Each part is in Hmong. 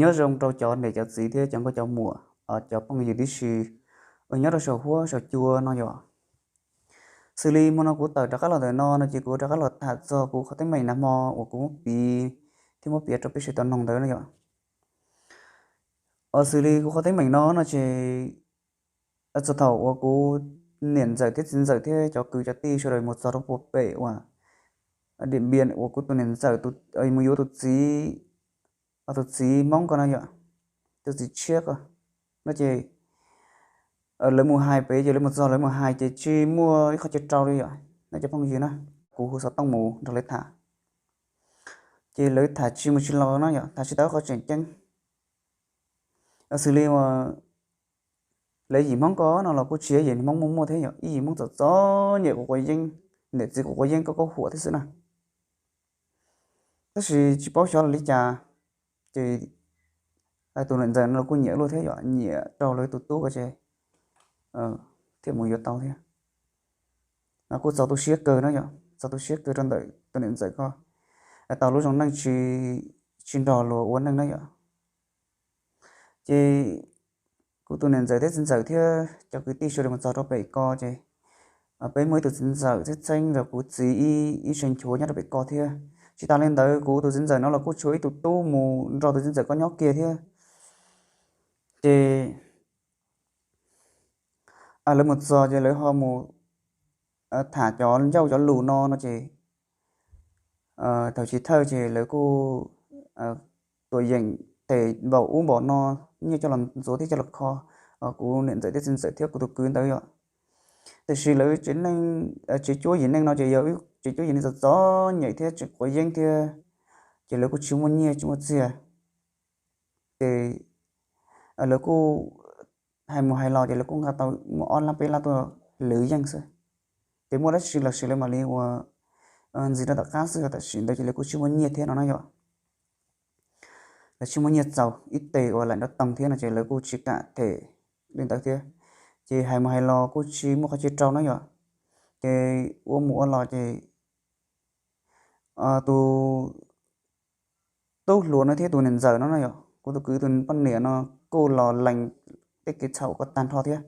Nyob zoo rau cov niam cov txiv thiab cov nkauj cov muam, cov phooj ywg tib si uas nyob rau saum huab saum cua no yom. Xws li hmo no kuv tawm rov qab los ntawm no no ces kuv rov qab los tham txog kuv qhov teeb meem nag hmo uas kuv muab piav thiab muab piav rau peb sawv daws tau noog ntawd no yom. Xws li kuv qhov teeb meem no no ces txog thaum uas kuv niam ntxawm thiab txiv ntxawm thiab cov kwv cov tij sawv daws mus txog rau puag pem uas Diam Npias uas kuv tus niam ntxawm mus yuav tus txiv, tus txiv Hmoob ko no yom, tus txiv tshiab ko no ces lawv mus hais pem ces lawv mus txog lawv mus hais ces tsis muaj ib qho chaw rau li yom no cov phooj ywg na. Kuv hu xov tooj mus nrog lawv tham ces lawv tham tsis mus tsis los no yom, tham tsis tau ib qho tseem ceeb. Xws li uas lawv yim Hmoob ko no los kuj tsis yog yim Hmoob muaj muaj thiab yom, ib yim Hmoob txom txom nyem quav quav yeeb, niam txiv quav quav yeeb koj koj huam thiab xwb na. Tab sis tsis paub xyov los li cas ces tus niam ntxawm no los kuj nyiam luaj thiab yom, nyiam rau lawv tus tub ko ces thiaj mus yuav tau thiab. Kuj txaus tu siab kawg no yom, txaus tu siab kawg rau ntawm tus niam ntxawm ko tau lub zoo neej tsis nrog luag ua neej na yom. Ces kuv tus niam ntxawm thiab txiv ntxawm thiab cov kwv tij sawv daws mus txog rau pem ko ces peb muaj ib tug txiv ntxawm txheeb txheeb rau kuv txiv ib se nchuav nyob rau pem ko thiab. Tsis tas li ntawd kuv tus txiv ntxawm no los kuj tshuav ib tug tub mus nrog tus txiv ntxawm ko nyob kiag thiab. Ces lawv mus txog ces lawv ho mus tham cov ncauj cov lus no no ces thaum chiv thawj ces lawv kuj tuam yeem tes npaum ub npaum no, nyiaj coj los ntxuav thiab coj los kho kuv niam ntxawm thiab txiv ntxawm thiab kuv tus kwv ntawd yom. Tiam sis lawv tsev cuab yim neej no ces yog tsev cuab yim neej txom txom nyem thiab tseem quav yeeb thiab, ces lawv kuj tsis muaj nyiaj tsis muaj txiag. Ces lawv kuj hais mus hais los ces lawv kuj nqa tau muaj ob lab peb lab tuaj lwv yeej xwb. Ces muaj dab tsi los sis lawv mam li ua ntxiv rau tom qab xwb, tam sim ntawd ces lawv kuj tsis muaj nyiaj thiab no na yom. Lawv tsis muaj nyiaj txaus ib tes uas laim nrov toog thiab no ces lawv kuj tsis kam them li ntawd thiab. Ces hais mus hais los kuj tsis muaj qhov chaw rau na yom. Ces ua mus ua los ces tus tub hluas no thiab tus niam ntxawm no no yom, kuv tus kwv tus poj niam no kuj los lees tej kev txhaum ko tag nrho thiab.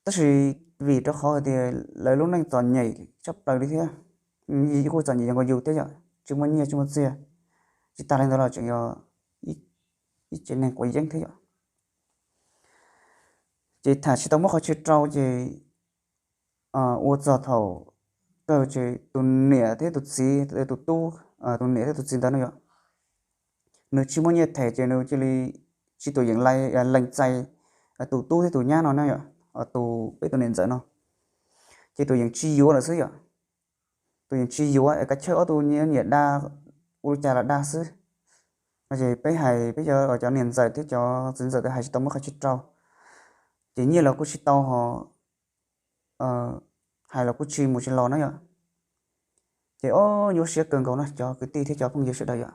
Tab sis vim rau qhov hais tias lawv lub neej txom nyem tshaj plaws li thiab, kuj txom nyem yog nkaus yus thiab yom, tsis muaj nyiaj tsis muaj txiag, tsis tas li ntawd los tseem yog ib tsev neeg quav yeeb thiab yom. Ces tham tsis tau muab qhov chaw rau ces ua txog thaum kawg ces tus niam thiab tus txiv, tus tub, tus niam thiab tus txiv ntawd no yom, nws tsis muaj nyiaj them ces nws cia li tsis tuam yeem lees txais tus tub thiab tus nyab no na yom, tus peb tus niam ntxawm no, ces tuam yeem tsis yuav lawm xwb yom. Tuam yeem tsis yuav es kav chawj ob tug nyiam dag, ua li cas los dag xwb. No ces peb hais peb cov niam ntxawm thiab cov txiv ntxawm hais tsis tau muab qhov chaw rau, ces nyiaj los kuj tsis tau ho hais los kuj tsis mus tsis los na yom. Ces o, nyuaj siab kawg nkaus na cov kwv tij thiab cov phooj ywg sawv daws yom.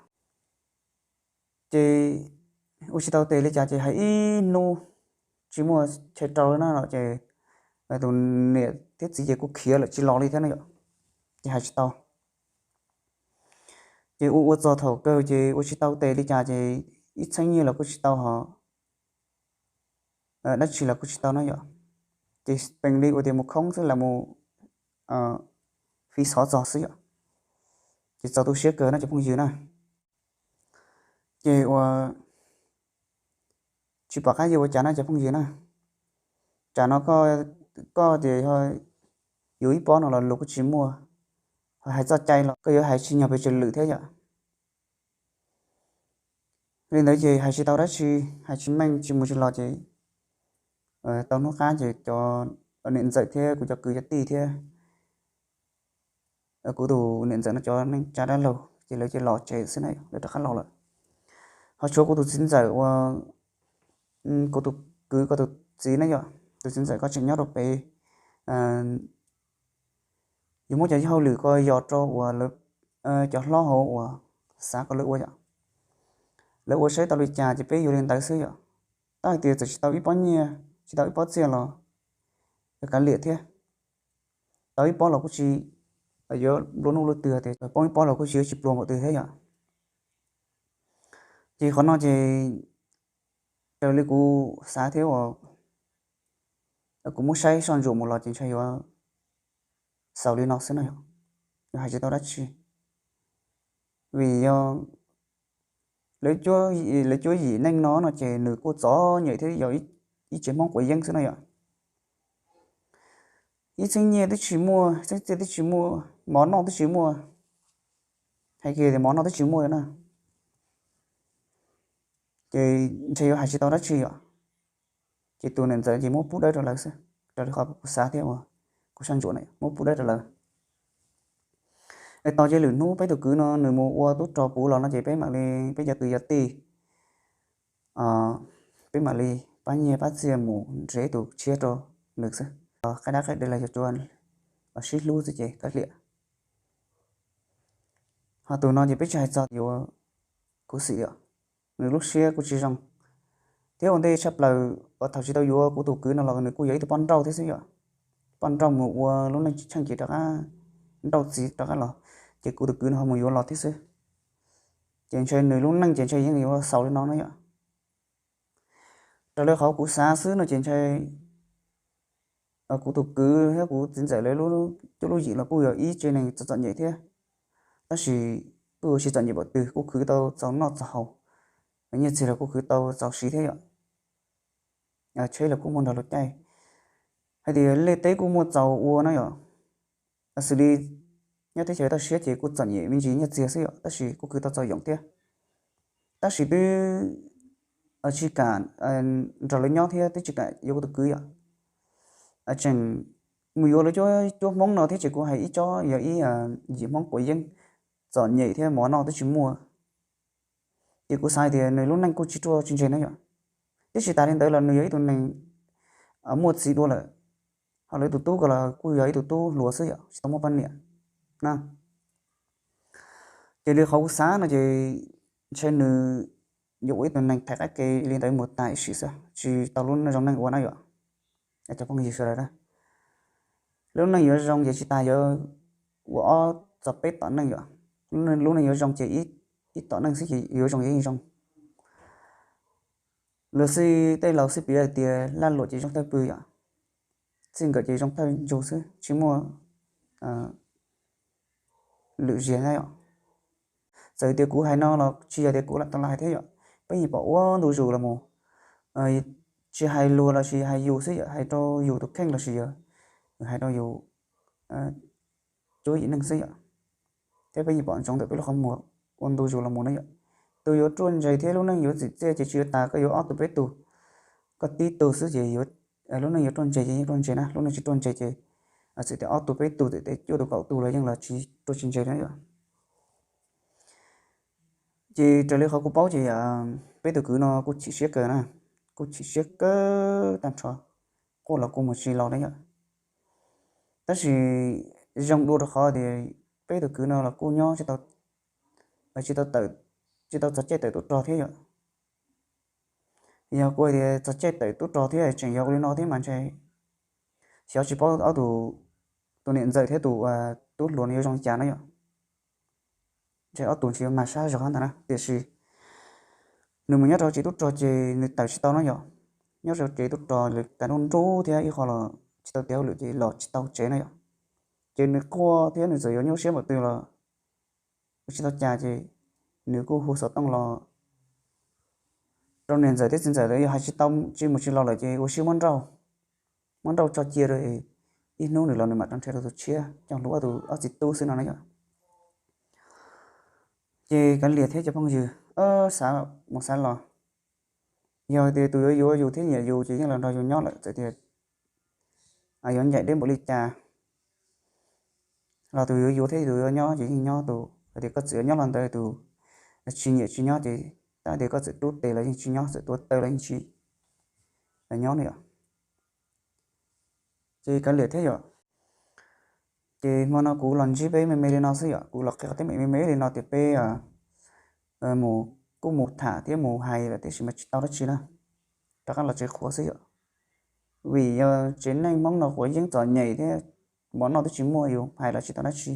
Ces ua tsis tau tes li cas ces hais ib hnub tsis muaj chaw rau li na no ces tus niam thiab txiv ces kuj khiav lawm tsis los li thiab na yom. Ces hais tsis tau. Ces ua ua txog thaum kawg ces ua tsis tau tes li cas ces ib txheeb nyiaj los kuj tsis tau ho dab tsi los kuj tsis tau na yom. Ces peem li ua tias mus khoob xwb, lam mus fi xov txog xwb yom. Ces txaus tu siab kawg no cov phooj ywg na. Ces ua tsis pom qab yuav ua cas no cov phooj ywg na. Tsam no koj tias yuav ib pob no los luag kuj tsis muaj, hais txoj cai los koj yuav hais tsis nyog pes tsawg lwm thiab yom. Li ntawd ces hais tsis tau dab tsi, hais tsis meej tsis mus tsis los ces tau hnub qab ces cov niam ntxawm thiab kuv cov kwv cov tij thiab kuv tus niam ntxawm no cov neej tsa dab laug ces lawv cia li los tsev xwb na, lawv rov qab los lawm. Ho tshuav kuv tus txiv ntxawm uas kuv tus kwv ko tus txiv na yom, tus txiv ntxawm ko tseem nyob rau pem, yuav muab cov hauj lwm ko yos rau uas lawv cov hlob hauv uas xav kom lawv ua yom. Lawv ua saib tau li cas ces peb yuav li ntawd xwb yom. Tab hais tias txawm tsis tau ib pob nyiaj tsis tau ib pob txiaj los kav liam thiab. Tau ib pob los kuj tsis yuav nplua nuj luj twg tias poob ib pob los kuj tsis yuav tsis pluag npaum twg thiab yom. Ces qhov no ces raws li kuv xav thiab uas kuv muab saib soj ntsuam mus los ces ntshai yuav xaus li no xwb no yom, yuav hais tsis tau dab tsi. Vim yog lawv cuab yim neej no no ces nws kuj txom nyem thiab yog ib tsev Hmoob quav yeeb xwb no yom. Ib txheeb nyiaj twb tsis muaj, txheeb txiaj twb tsis muaj, mov noj twb tsis muaj, hais kiag tias mov noj twb tsis muaj na, ces ntshe yuav hais tsis tau dab tsi yom. Ces tus niam ntxawm ces muab pub dawb rau lawv xwb, raws li qhov kuv xav thiab uas kuv soj ntsuam na, muab pub dawb rau lawv. Es tos ces lwm hnub peb tus kwv no nws mus ua tub rog puv los no ces peb mam li, peb cov kwv yog tij, peb mam li pab nyiaj pab txiaj mus nrhiav tus tshiab rau nws xwb. Qaib dab qaib dev los yog tsuas sib hlub xwb ces koj liam. Ho tus no ces peb tsis hais txog yuav khuv xim yom, nws lub siab kuj tsis zoo. Thiab ua ntej tshaj plaws uas thaum tsis tau yuav kuv tus kwv no los nws kuj yog ib tug poj nrauj thiab xwb yom. Poj nrauj mus ua lub neej tsis tsheej ces rov qab nrauj txiv rov qab los, ces kuv tus kwv no ho mus yuav los thiab xwb. Ces ntshe nws lub neej ces ntshe yeej yuav xaus li no no yom. Raws li qhov kuv xav xwb no ces ntshai kuv tus kwv thiab kuv txiv ntxawm lawv lub cuab lub yim los kuj yog ib tsev neeg txom txom nyem thiab, tab sis kuj yuav tsis txom nyem npaum twg, kuj khwv tau txaus noj txaus haus, nyiaj txiag los kuj khwv tau txaus siv thiab yom. Tsheb los kuj muaj nrog luag caij, hais tias liaj teb kuj muaj txaus ua na yom. Xws li nyob teb chaws toj siab ces kuj txom nyem me ntsis nyiaj txiag xwb yom, tab sis kuj khwv tau txaus yoom thiab. Tab sis twb tsis kam nrog lawv nyob thiab twb tsis kam yuav kuv tus kwv yom. Tseem mus yuav lawv cuab Hmoob no thiab ces kuv hais ib tsob yog ib yim Hmoob quav yeeb txom nyem thiab mov noj twb tsis muaj. Ces kuv xav tias nws lub neej kuj tsis ruaj tsis ntse na yom. Thiab tsis tas li ntawd los nws yog ib tug neeg muaj txiv dua lawm, ho lawv tus tub ko los kuj yog ib tug tub hluas xwb yom, tsis tau muaj poj niam na. Ces li qhov kuv xav no ces ntshe nws yuav ua ib tug neeg thaiv qab ke li ntawd mus tag ib sim xwb, tsis tau lub zoo neej ua na yom. Cov phooj ywg sawv daws, lub neej yuav zoo ces tsis tas yuav ua ob txog peb tom neej yom. Lub neej yuav zoo ces ib tom neej xwb ces yuav zoo yeej zoo. Luag xij tej laus xij piav hais tias laj luam ces zoo thawj pw yom, txij nkawm ces zoo thawj ntsug xwb, tsis muaj lwm ziag na yom. Txawm tias kuv hais no los tsis yog tias kuv lam tau los hais thiab yom, peb yeej pom ua ntu zus los mus, tsis hais luag los sis hais yus xwb yom, hais rau yus tus kheej los sis yog hais rau yus cuab yim neeg xwb yom. Thiab peb yeej pom ntsoov ntawm peb lub qhov muag ua ntu zus los mus na yom. Tus yuav ruaj ntseg thiab lub neej yuav txim txiaj ces tsis yuav tas koj yuav ob tug peb tug, koj tib tug xwb ces lub neej yuav ruaj ntseg ces yeej ruaj ntseg na, lub neej tsis ruaj ntseg ces txawm tias ob tug peb tug txawm tias cuaj tug kaum tug los yeej los tsis ruaj tsis ntseg na yom. Ces raws li qhov kuv paub ces peb tus kwv no kuj chim siab kawg na, kuj chim siab kawg tag nrho, quaj los kuj mus tsis los na yom. Tab sis zoo dua rau qhov tias peb tus kwv no los kuj nyob tsis tau, tsis tau txog caij tawm tub rog thiab yom. Yog kuv hais tias txog caij tawm tub rog thiab tseem yog ua li no thiab mas ntshe xyov tsis paub ob tug, tus niam ntxawm thiab tus tub hluas no yuav zoo li cas na yom. Ntshe ob tug ntshe yuav mag sab zog ntag na, tiam sis nws mus nyob rau tsev tub rog ces nws tawm tsis tau na yom. Nyob rau tsev tub rog lawv tas nruj nruj thiab ib qho los tsis tau tiav hauj lwm ces los tsis tau tsev na yom. Ces nws quaj thiab nws txawm yuav nyuaj siab npaum twg los ua tsis tau cas ces nws kuj hu xov tooj los rau niam ntxawm thiab txiv ntxawm lawv, yog hais tsis tau tsis mus tsis los lawm ces ua siab muab nrauj, muab nrauj tso cia rau, ib hnub nws los nws mam rov nrhiav rau tus tshiab coj hlub ob tug ob txiv tub xwb no na yom. Ces kav liam thiab cov phooj ywg, xav mus xav los, yog tias tus yuav yuav yus thiab nyiam yus ces yeej los nrog yus nyob lawm, txawm tias yuav ncaim deb npaum li cas los tus yuav yuav thiab tus yuav nyob ces yeej nyob, tus hais tias koj txawm yuav nyob los ntawd tus tsis nyiam tsis nyob ces tab tias koj txawm rub tes los yeej tsis nyob, txawm tuav taw los yeej tsis nyob na yom. Ces kav liam thiab yom. Ces hmo no kuv los ntsib peb me me li no xwb yom, kuv los qhia qhov teeb meem me me li no tias peb mus, kuj mus tham thiab mus hais lawm tiam sis mas tsis tau dab tsi na, rov qab los tsev qhuav xwb yom. Vim yog tsev neeg Hmoob no quav yeeb txom nyem thiab mov noj twb tsis muaj, yus hais los tsis tau dab tsi,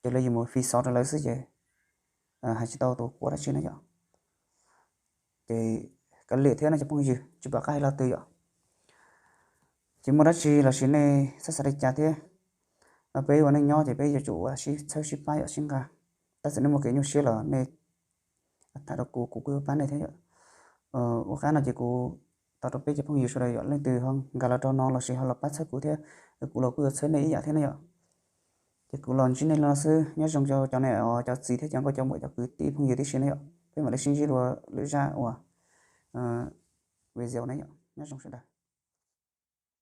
ces lawv yus mus fi xov rau lawv xwb ces hais tsis tau tus quav dab tsi na yom. Ces kav liam thiab no cov phooj ywg, tsis pom qab hais lo twg yom. Ces muaj dab tsi los sis nej txhob xav li cas thiab. Peb ua neej nyob ces peb yuav tsum ua sib txhawb sib pab yom, sib nqa. Tab sis nej muaj kev nyuaj siab los nej tham rau kuv, kuv kuj yuav pab nej thiab yom. Ua qab no ces kuv thov rau peb cov phooj ywg sawv daws yom, leej twg ho nkag los rau no los sis ho los pab txhawb kuv thiab, kuv los kuj yuav txhawb nej ib yam thiab na yom. Ces kuv los ntsib nej li no xwb, nyob zoo rau cov niam cov txiv thiab cov nkauj cov muam cov kwv tij phooj ywg tib si na yom. Peb mam li sib ntsib dua lwm zaj uas video na yom. Nyob zoo sawv daws.